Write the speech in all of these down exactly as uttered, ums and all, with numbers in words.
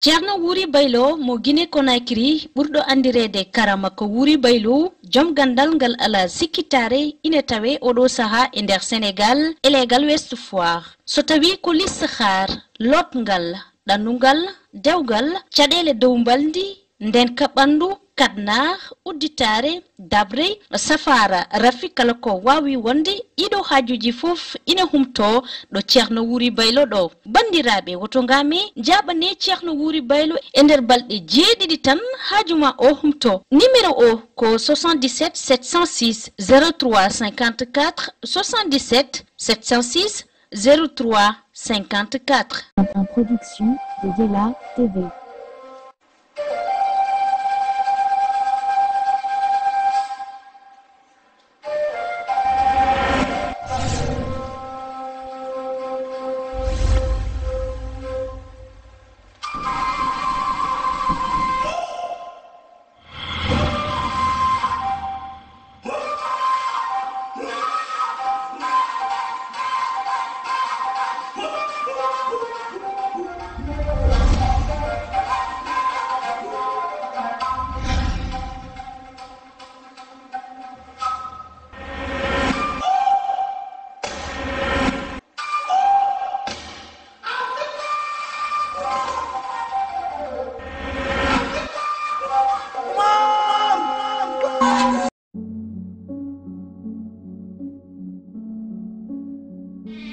Ceerno Wuuri Baylo mo Guinée Conakry, ɓurɗo anndireede Karama ko Wuuri Baylo, joom ganndal ngal alaa sikkitaare, ine tawee oɗo sahaa e nder Senegaal e leegal Ouest Foire. So tawii ko listixaar, lootngal, ɗannungal, dewgal, caɗeele dow mbalndi, ndeenka ɓanndu, kadnar, udditaare, dabrey, safaara, rafi, kala ko waawi wonde, ɗiɗo haajuuji fof ina humtoo ɗo Ceerno Wuuri Baylo ɗo. Banndiraaɓe, woto ngam e njaaɓane Ceerno Wuuri Baylo e nder balɗe jeeɗiɗi tan haaju ma o humtoo. Numéro o ko soixante-dix-sept sept cent six zéro trois cinquante-quatre, soixante-dix-sept sept cent six zéro trois cinquante-quatre. En production de Yela T V.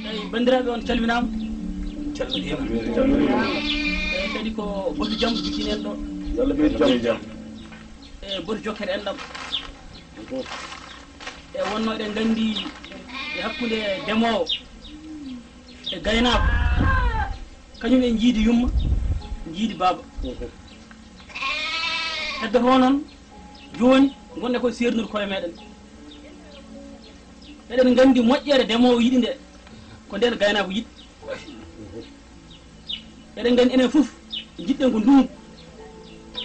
Eyi, banndiraaɓe, on calminaama. Calminii. Eyi, kadi ko batu jam jikkineen ɗo. Yo Allah ɓeydu jam. E batu jokkere enɗam. E wonno eɗen nganndi e hakkunde ndemoowo e gaynaako, kañum en njiidi yumma, njiidi baaba. Heddoto noon jooni, ngonɗen ko seernude koye meɗen. Eɗen nganndi moƴƴere ndemoowo yiɗi nde, ko nden gaynaako yiɗi. Eɗen nganndi enen fof njiɗɗen ko ndunngu,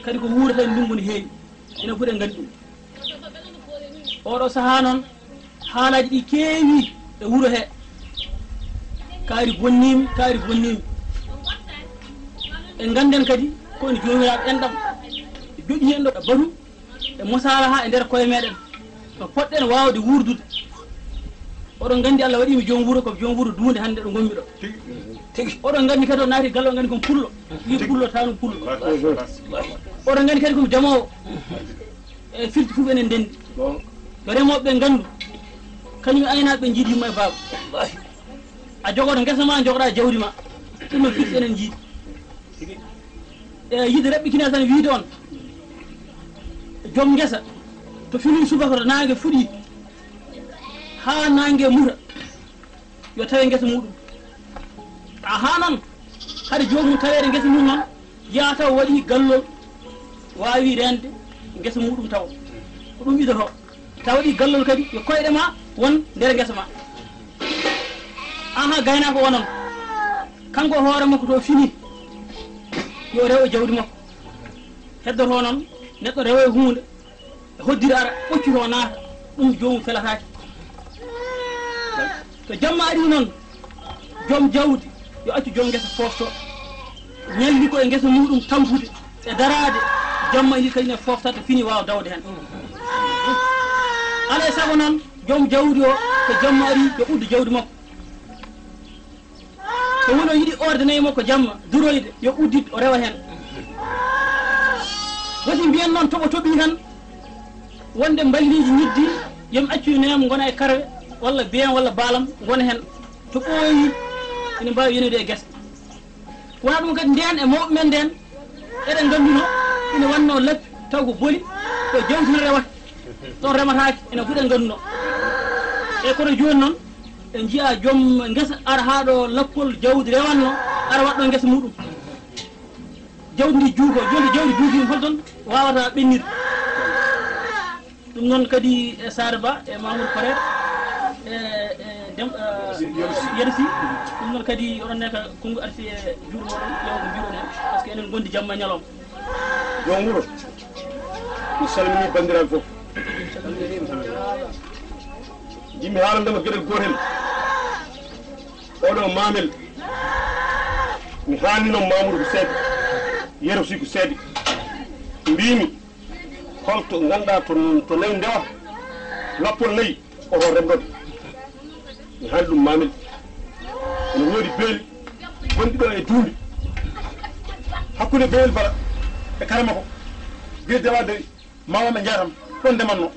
kadi ko wuurata e ndunngu ne heewi. Enen fof eɗen nganndi ɗum. Oɗo sahaa noon, haalaaji ɗi keewi e wuro he. Kaari bonniima, kaari bonniima. En ngannden kadi ko ene joomiraaɓe enɗam joƴƴi en ɗo batu e musaalaha e nder koye meɗen, no poɗɗen waawde wuurdude. Oɗon nganndi Allah waɗiima joom wuro, ko joom wuro duunde hannde ɗo ngonmi ɗo. Tigi. Oɗon nganndi kadi o naati galle, o nganndi ko pullo. Wi pullo, taanu pullo. Oɗon nganndi kadi ko mi ndemoowo. E firti fof enen ndenndi. Yo remooɓe ɓe nganndu, kañum e aynaaɓe ɓe njiidi yumma e baaba. A jogoto ngesa ma, jogoɗaa jawdi ma. Ɗum no firti enen njiidi. E yiɗde raɓɓikinaa tan wiide on, joom ngesa, to fini subaka to naange fuɗi haa naange muta, yo tawe ngesa muɗum. Ahaa noon, hade joomum taweede ngesa mum noon, yaa taw waɗi gallol, waawi reende ngesa muɗum taw. Ko ɗum idotoo. Taw waɗi gallol kadi, yo koyɗe ma won nder ngesa ma. Ahaa, gaynaako o noon, kanko hoore makko to fini, yo rew e jawdi makko. Heddoto noon, neɗɗo rewa e huunde, hoddira ara, ɓoccito naata, ɗum joomum felataake. To jamma ari noon, joom jawdi yo accu joom ngesa foofto. Ñalli ko e ngesa muɗum tampude e daraade, jamma ini kadi ne foofta to fini waawa dawde heen. Alaa e sago noon, joom jawdi o, to jamma ari, yo uddu jawdi makko. So woni o yiɗi orde nayi makko jamma, duroyde, yo uddit o rewa heen. Wasi mbiyen noon toɓo toɓii tan, wonde mballiiji ñiddi, yo mi accu neem ngona e karwe, walla beem, walla baalam, ngona heen. To ɓooyi, ina mbaawi yoneede e gese. Wonaa ɗum kadi, ndeen e mawɓe men ndeen, eɗen ngannduno ina wannoo lappi, taw ko boli, ko jawdi tan rewata. Ɗon remataake, enen fof eɗen ngannduno. E kono jooni noon, en njiyaa joom ngesa ara haa ɗo lappol jawdi rewanno, ara waɗɗo ngesa muɗum. Jawdi ndi juuko, jooni jawdi juuki, hol toon waawata ɓennirde? Ɗum noon kadi e Saare Ba, e Mamoudou Korer, e, e Dem-, e Yero Sy. Ɗum noon kadi oɗon ne ka konngu arti e juuɗe mooɗon, ƴeewa ko mbiɗon heen, parce que enen ngondi jamma e ñalawma. Joom wuro, mi salmini banndiraaɓe fof. Jimmi haalande ma geɗel gootel. Oɗo Mamel, mi haalnino Mamoudou ko seeɗa. Yero Siku Seede, mbiimi, holto nganndaa to, to nayi ndewata, lappol nayi, oto remɗon. Mi haali ɗum Mamel. Ene woodi beeli wonɗi ɗo e duunde. Hakkunde beeli Bala e Karamoko. Gila dewa dewi, mama ɓe njatam, ɗon ndemanno.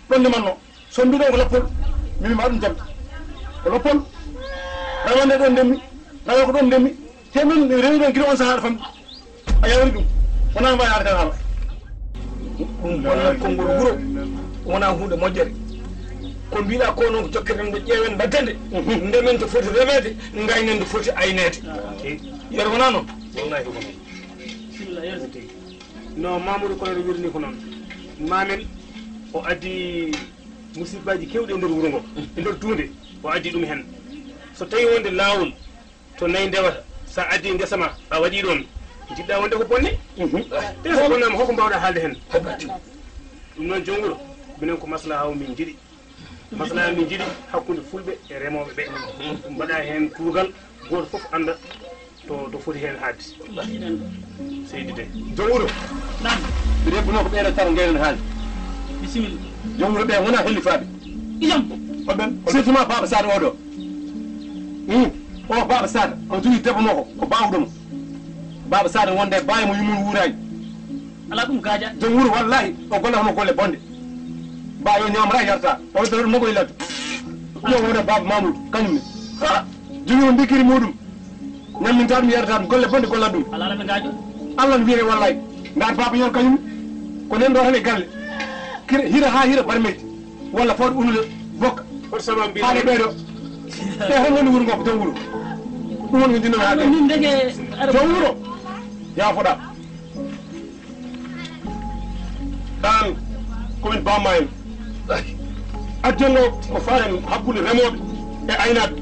Ɗon ndemanno. So mbiɗon ko lappol, min mi waɗum jam. Ko lappol. Rawane ɗon ndemmi, rawane ko ɗon ndemmi. Te min rewino gila on sahaa ɗo famɗi. A yawri ɗum. Wonaa mbawi haala tan haala. Ɗum bonnan konngol wuro. Wonaa huunde moƴƴere. Ko mbiɗa ko noon ko jokketen nde ƴeewen mbaddende. Mhm. Ndemen to foti remeede, ngaynen to foti ayneede. Yero wonaa noon? Wallahi ko noon. No Mamadou Koyre wirni ko noon. Mamel o addi musibbaaji keewɗi e nder wuro ngo, e nder duunde, o addi ɗum heen. So tawii wonde laawol to nayi ndewata, so a addii ngesa ma, a waɗii ɗoon, njiɗɗaa wonde ko bonne? Mhm. Te so bonnaama, hoko mbaawɗaa haalde heen? Ɗum noon, joom wuro, minen ko maslaha o min njiɗi. Maslaha min njiɗi hakkunde fulɓe e remooɓe ɓe. Ɗum mbaɗa heen kuugal, gooto fof annda to, to foti heen haadde. Seydi De. Joom wuro. Naam. Mbiɗa hebbunoo ko ɓeeɗo taro ngaynen haali. Bisimilla. Joom wuro ɓe wonaa hellifaaɓe. Ijam. Ko ɓen? Surtout ma Baaba Saada o ɗo. Hmm. O Baaba Saada, o jogii debbo makko, ko baawɗo mo. Baaba Saada wonde baawi mo yummum wuuraani. Alaa ɗum gaaja. Joom wuro wallahi, o golla hono golle bonɗe. Ba yo ñaamra yarta. O doro ɗum ko e ladde. Yo wona Baaba Mamoudou, kañum ne. Ha! Jogii on dekkiri muɗum. Ñamminta ɗum, yarata ɗum, golle bonɗe golla ɗum. Alaa, alaa, ɓe ngaajo. Allah no wiyete wallahi. Ngar Baaba Ñool kañum ko nen ɗo tan e galle. Kira, hira ha hira barmeji. Walla fawde unude bokka. Hoto sama mbiɗa. Haale ɓeɗo. Ɓe tan woni wuro ngo ko joom wuro. Ɗum woni ko jinnomi haalde. Min ndeke. Joom wuro. Yaafoɗa. Ɗaan ko min bamma en. Addi on ɗo ko faati hakkunde remooɓe e aynaaɓe.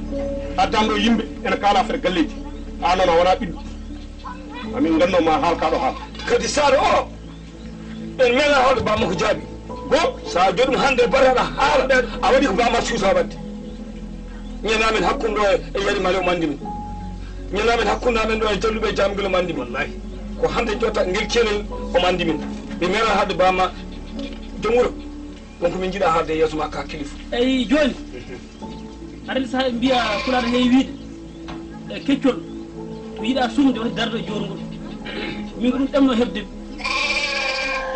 Addan ɗo yimɓe ene kaala affaire galleeji. Aan noon a wonaa ɓiɗɗo. Amin ngannoo ma haal kaa ɗo haal. Kadi Saar o, en meeɗaa haalde bamma ko jaabi. Bon, so a jooɗii ɗum hannde baraɗa haala, a waɗi ko bamma suusa waɗde. Ñande amen hakkunde ɗo e Yari Male omo anndi min. Ñande amen hakkunde amen ɗo e Jalluɓe e Jaam Gila omo anndi min. Wallahi. Ko hannde jotta ngel ceenel omo anndi min. Mi meeɗaa haalde bamma joom wuro. Won ko min njiɗaa haalde e yeeso ma ka kilifa. Eyi, jooni. Aɗa anndi sahaa ɓe mbiya Pulaar heewi wiyde, e keccol, mi yiɗaa suumde wata dardo e joorngol. Min ko ɗum ɗemno heɓde mi.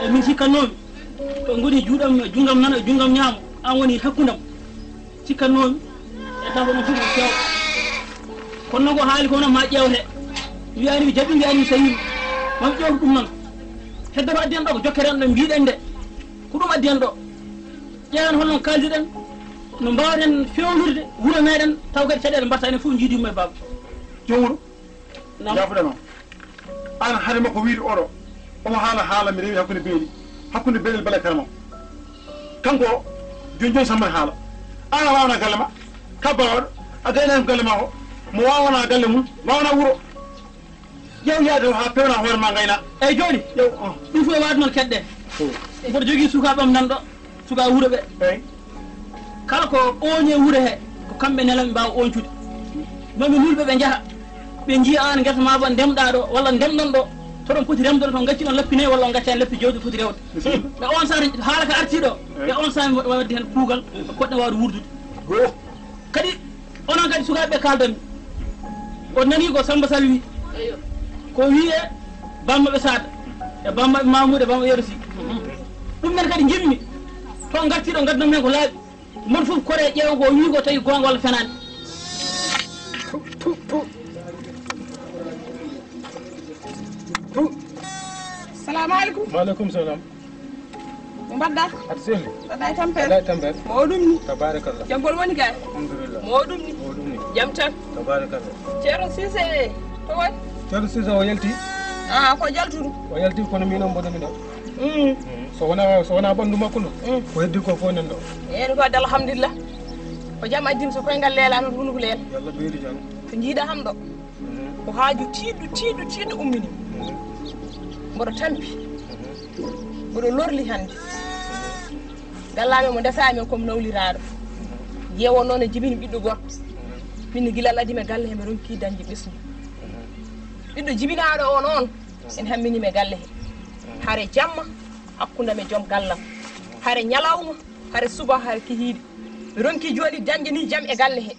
Eyi, min cikkannoomi. To ngoni juuɗam, junngam nano e junngam ñaamo, aan woni hakkundam. Cikkannoomi e dafo noon fof ko feewa. Kono noon ko haali ko noon ma ƴeewte. Mi wiyaani mi jaɓi, mi wiyaani mi sahiima. Ma mi ƴeewtu ɗum noon. Heddoto addi en ɗo ko jokkere en ɗo mbiɗen nde. Ko ɗum addi en ɗo. Ƴeewen holno kaaldiɗen, no mbaawen feewnirde wuro meɗen, taw kadi caɗeele mbaɗta enen fof njiidi yumma e baaba. Joom wuro. Naam. Jaafuɗa noon. Aan hade makko wiide oɗo, omo haala haala mi rewi hakkunde beeli, hakkunde beeli bala karama. Kanko o, jooni jooni samman haala. Aan a waawanaa galle ma, kabba oɗo, a gaynaaki galle ma o, mo waawanaa galle mum, waawanaa wuro. Ƴeew yaade o haa peewna hoore ma ngayna. Eyi jooni, ƴeew, oh. Ɗum fof e waawde noon keɗɗe. Oh. Mboɗo jogii sukaaɓe am nan ɗo. Suka wuro ɓe. Eyi. Kala ko ooñe wuro he, ko kamɓe nelan ɓe mbaawa ooñcude. Maɓe nulɓe ɓe njaha. Ɓe njiya aan ngesa ma ba ndemɗaa ɗo, walla ndemɗon ɗo. Toɗon poti remde ɗo, toon ngacci ɗon lappi nayi, walla on ngaccaani lappi jawdi foti rewde. Ɓe on sara haala ka arti ɗo. Eyi. Ɓe on sara waɗde heen kuugal, ko poɗɗen waawde wuurdude. Go. Kadi, onon kadi sukaaɓe ɓe kaaldanmi. On nanii ko Samba Sall wi. Eyo. Ko wiye bammaɓe Saada, e bammaɓe Mamoudou, e bammaɓe Yero Sy. Ɗum men kadi njimmi. To ngartiiɗo ngaddan men ko laaɓi. Mon fof kore ƴeewa ko wi ko tawi goonga walla fenaani. Tu, tu, tu. Tu. Salamu aleykum. Wa aleykum salam. Mo mbaɗɗa? Aɗa selli? Mbaɗɗa e tampere? Alaa e tampere. Mo o ɗum ni? Tabarakallah. Jaggol woni gaay? Alhamdulillah. Mo o ɗum ni? Mo o ɗum ni? Jam tan? Tabarakallah. Ceerno Cissé, to woni? Ceerno Cissé o yalti. Ah, ko jaltuɗo? O yalti kono min on mboɗo mi ɗo. Mm. Mm. So wona, so wona ɓanndu makko ndu, mm, ko heddi ko fof nan ɗo. Eeni ko wadde alhamdulillah. Ko jam addi mi so koyngal leela noon hunduko leela. Yo Allah ɓeydu jam. Ko jiiɗa ham ɗo. Mhm. Ko haaju tiiɗɗo, tiiɗɗo, tiiɗɗo ummini. Mhm. Mboɗo tampi. Mhm. Mboɗo lorli hannde. Mhm. Gallaamen mo ndesa amen ko mo nawliraaɗo. Mhm. Jeewo noon e jibini ɓiɗɗo gorko. Mhm. Min ne gila laddi me galle he mi ronki dañde ɓesngu. Mhm. Ɓiɗɗo jibinaaɗo o noon. En hammini mi e galle he. Hare jamma, hakkundam e joom gallam. Hare ñalawma, hare suba, hare kihiiɗe. Mi ronki jooni dañde ni jam e galle he.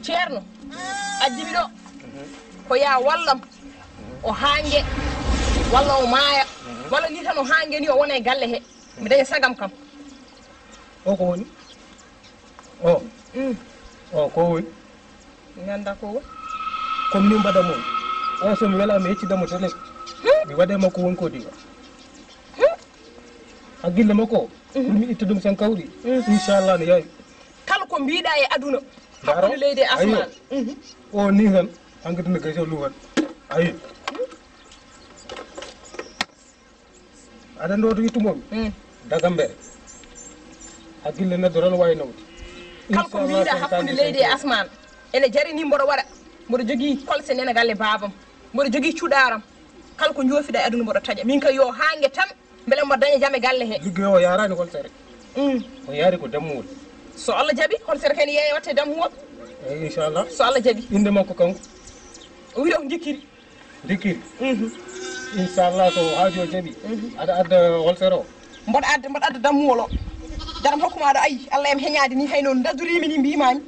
Ceerno, addi mi ɗo. Ko ya wallam. O haange. Walla o maaya. Walla ni tan o haange ni o wona e galle he. Mi daña sagam kam. O ko woni? O. Mm. O ko woni? Mi annda ko woni. Comme ni mbaɗa mon. O so mi wela mi hecci damo tele. Mi waɗe makko woni ko diga. Hakkille makko. Pour mi itta ɗum sen kawri. Inchallah no yawi. Kala ko mbiɗa e aduna. Hakkunde leydi e asman. O ni tan. Hankadi no gayso luwan. Ayi. Aɗa ndo to yittumoɓe. Dagambere. Hakkille neddo tan wawi nawde. Kala ko mbiɗa hakkunde leydi e asman. Ene jarini mboɗo waɗa. Mboɗo jogii kolse nena galle baabam. Mboɗo jogii cuɗaram. Kala ko joofiɗa e aduna mboɗo taƴa. Min kay yo haange tan. Mbele mboɗo daña jam e galle he. Ligge o yarani hol sere. O yari ko dammuwol. So Allah jaɓi hol sere kay ne yeeye watte dammuwol. Eyi inchallah. So Allah jaɓi. Inde makko kanko? O wiɗo ko Ndikkiri. Ndikkiri. Inchallah so haajo jaɓi. Aɗa adda hol sere o. Mboɗo adda mboɗo adda dammuwol o. Jaram hokkuma aɗa ayi Allah em heñade ni hayno dadurimi ni mbimami.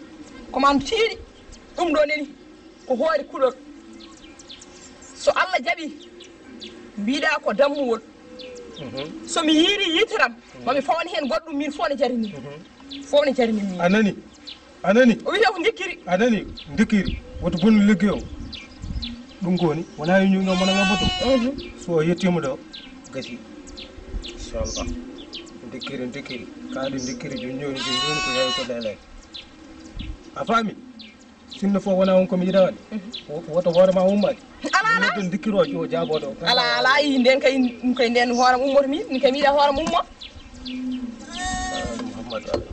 Ko ma tiiɗi. Ɗum ɗo neni. Ko hoore kuɗol. So Allah jaɓi mbiɗa ko dammuwol. So mi yiiri yiteram mami fawani heen goɗɗum min fof ne jarini. Fof ne jarini min. A nani? A nani? O wiyata ko Ndikkiri. A nani? Ndikkiri. Woto bonnu ligge o. Ɗum ko woni wona yo ñuuño mona ngaboto. So o yettima ɗo gasi. Inchallah. Ndikkiri Ndikkiri kaɗi Ndikkiri joni joni joni joni ko yawi ko lelay. A faami? Sinno fof wona on ko mi yiɗa waɗde. Woto hoore ma ummaade. Ala ala. Neɗɗo ndikkiroojo o jaabooɗo. Ala ala yi nden kay ɗum kay nden hooram ummoto min min kay mi yiɗa hooram ummo. Muhammadu Allah.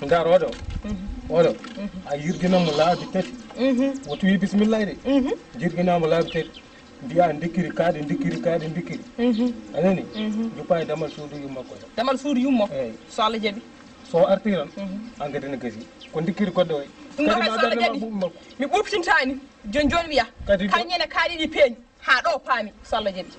Ngar oɗo. Oɗo. A yirginamo laabi tati. Woto wi bismillahi de. Jirginamo laabi tati. Mbiya ndikkiri kaɗi ndikkiri kaɗi ndikkiri. A nani? Juppa e damal suudu yumma ko. Damal suudu yummo. Eyyi. So Allah jaɓi. So arti tan. Engrais ne gasi. Ko ndikkiri goɗɗo way. Ɗum ɗo kadi so Allah jaɓi. Mi ɓuɓtintani. Joni joni wiya. Kadi kala ñande kaɗi ɗi peeñi. Ha ɗo paami so Allah jaɓi.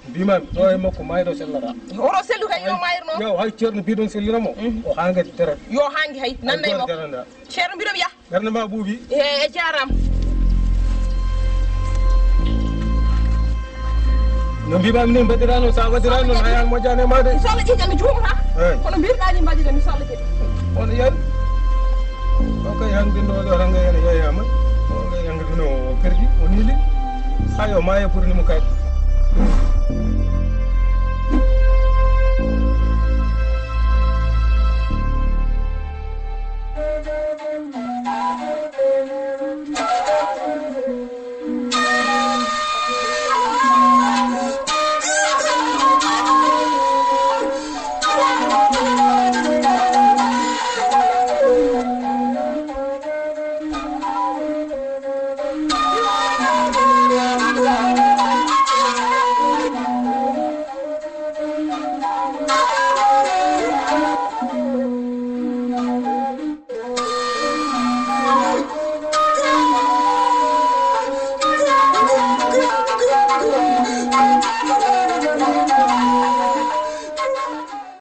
Mbimami ɗo e makko mayɗo sellata. Hoto sellu kay yo mayir noon. Yo hay ceerno mbiɗon selliramo. O hange dere. Yo hange hay nanda e makko. Ceerno mbiɗo wiya. Ɓernde ma ɓuuɓi. E e jaram. No mbimami ni mbaɗirano sa waɗirano noon haya moƴƴani e ma de. Inchallah ƴiƴam mi juumata. Kono mbirɗa ni mbaɗira mi so Allah jaɓi. Kono yari. O kay hande no ɗo tan ngayana yeyama. O kay hande no perdi o nili. Ayo maya pour ni mo kadi.